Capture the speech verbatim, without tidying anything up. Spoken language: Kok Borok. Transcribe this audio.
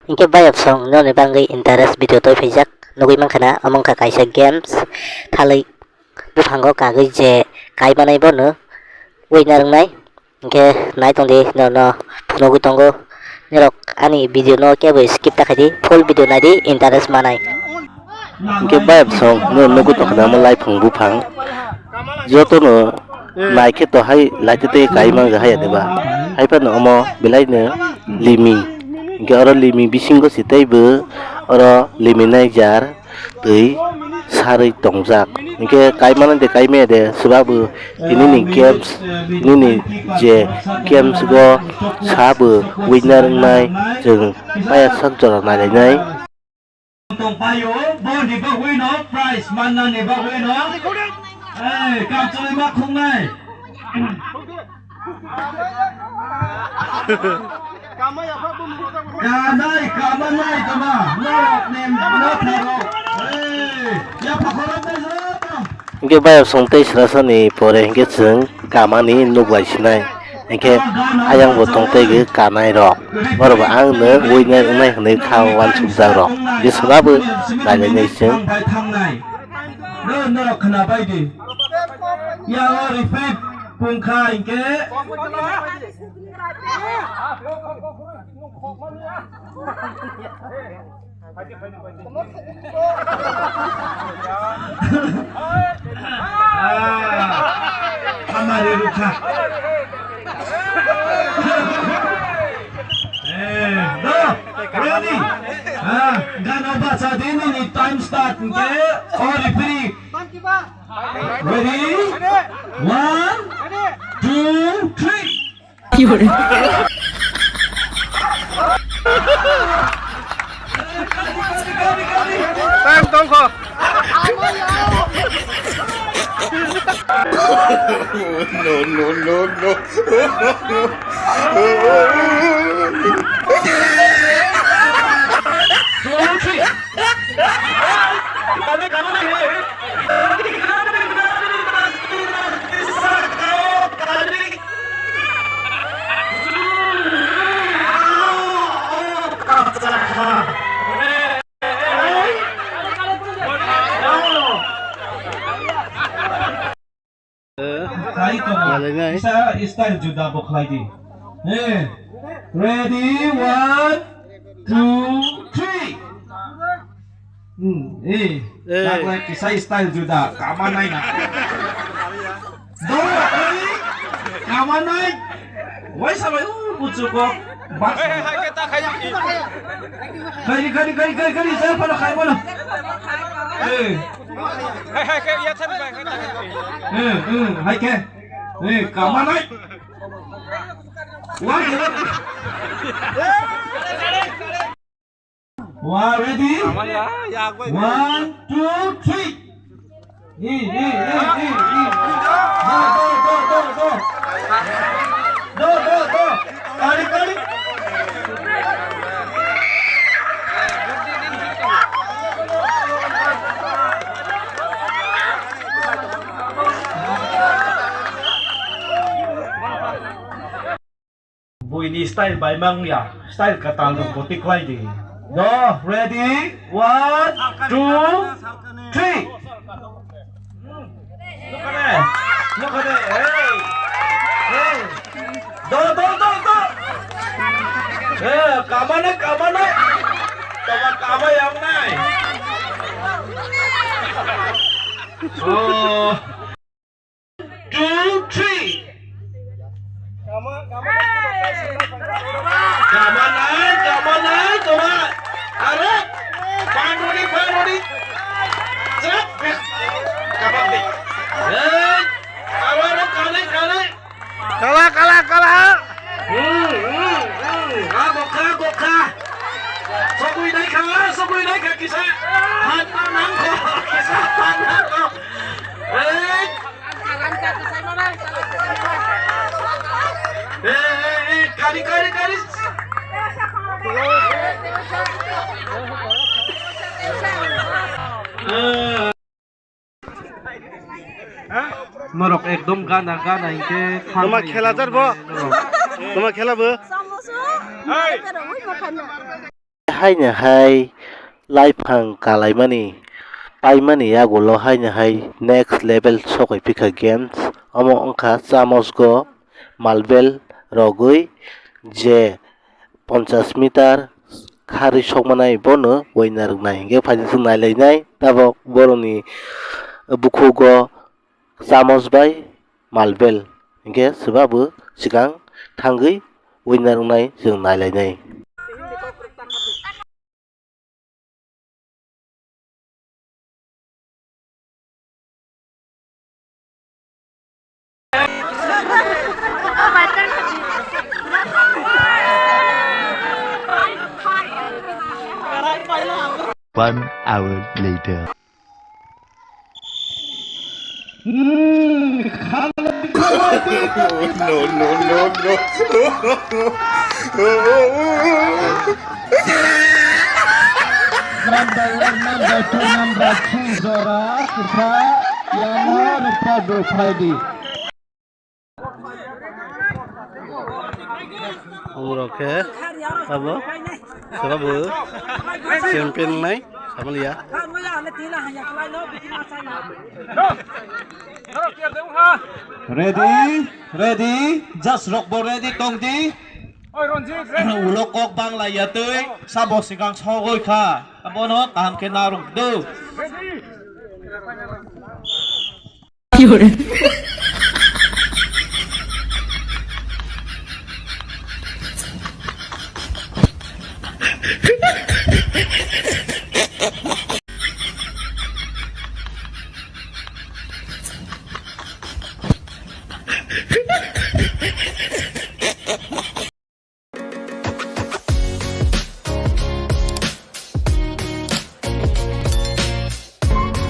Hinkhe bayapsong noni bangwi interest video toi phaijak nugwi mankha na, omo wngkha kaisa games thalwi buphango kagwi je kaimanai bono winner wngnai. Hinkhe nai tongdi, norokno phunugwi tongo. Norok ani video no kebo skip ta khaidi, full video naidi, interest manai. Hinkhe bayapsong no nugwi tongkha na omo laiphang buphang. Jotono naikhe to hai laitete kai mangja haya deba. Haiphano omo belaino limi. Hinkhe oro limi bisingo se teibo oro limi naijar twi sarwi tongjak. Hinkhe kaimano de kaimaya de swbabo tinini games, tinini je games go sabo winner wngnai, chwng paya sak jora nailainai. Tongpaio, boni bagwino prize mannani bagwino. Ei, kamchwlwi ma khungnai. Kanai, kamanai toma, norok nem, notharo. Ei, yapha khorok bai joto. Hinkhe bayapsong tei srasani pore hinkhe chwng kamani nuk bai sinai. Hinkhe ayang bo tong tei kanai rok. Borok bo ang no winner wngnai hwnwi kha uansukjak rok. Hinkhe swbabo nailainai chwng. Norok khwna bai di. Yago repeat pungkha hinkhe. Ah, hamari rukha. Eh, do, ready? Ah, gana bacha di nini time start hinkhe, oh, referee. Ready? One, two, three. Time tongkho. No, no, no, no. Khlai tongo. Nalainai. Kisa style juda bo khlai di. Eh, ready, one, two, three. Hmm, eh, eh. Taklai kisa style juda, kamanai na. Doro, eh, kamanai. Waisa bai, uh, buchuk kok. Bas. Hai, hai, hai, keta khai. Khai, khai, khai, khai, khai, khai, khai, khai, khai. Eh. Hai, hai, khai, ya, chan bai, khai, khai. Eh, eh, hai ke. Eh, kamanai. Wah, gila. Wah, ready? One, two, three. Hi, hi, hi, hi, hi. Do, do, do, do, do. Do, do, do. Kari, kari. Buini style bai mang ya, style katal rok bo tiklai di. Do, ready, one, two, three. Nukade, nukade, hey, hey. Do, do, do, do. Eh, kamane, kamane. Tama kama yang nai. Oh. Two, three. Kamanai, kamanai, toma. Are, panoni, panoni. Chap, kaman di. Eh, are, are, kale, kale. Kala, kala, kala. Hmm, hmm, hmm. Ah, gokha, gokha. Sogui nai kha, sogui nai kha, kisa. Han nang kho, kisa, han nang kho. Eh, Eh, eh, eh, kari, kari, kari. Eh. Norok ekdom gana, gana hinkhe toma khela jar bo. Toma khela bo. Hey. Haino hai laiphang kalaimani paimani yagulo haino hai next level sokoi phikha games. Omo wngkha chamos go marble rogwi je ponchash meter kharwi sokmanai bono winner wngnai hinkhe phaidi chwng nailainai tabok borokni bukhugo chamos bai marble hinkhe swbabo swkang thangwi winner wngnai chwng nailainai. One hour later. No, no, no, no. Number one, number two, number three jora kwsa yama rwpado phaidi. Oborok khe abo sabo champion nai samaliya. Ready, ready, just rok bo ready tong di. Ulo kok bang lai ya twi sabo sikang sogoi kha. Abono kaham khe narwk do.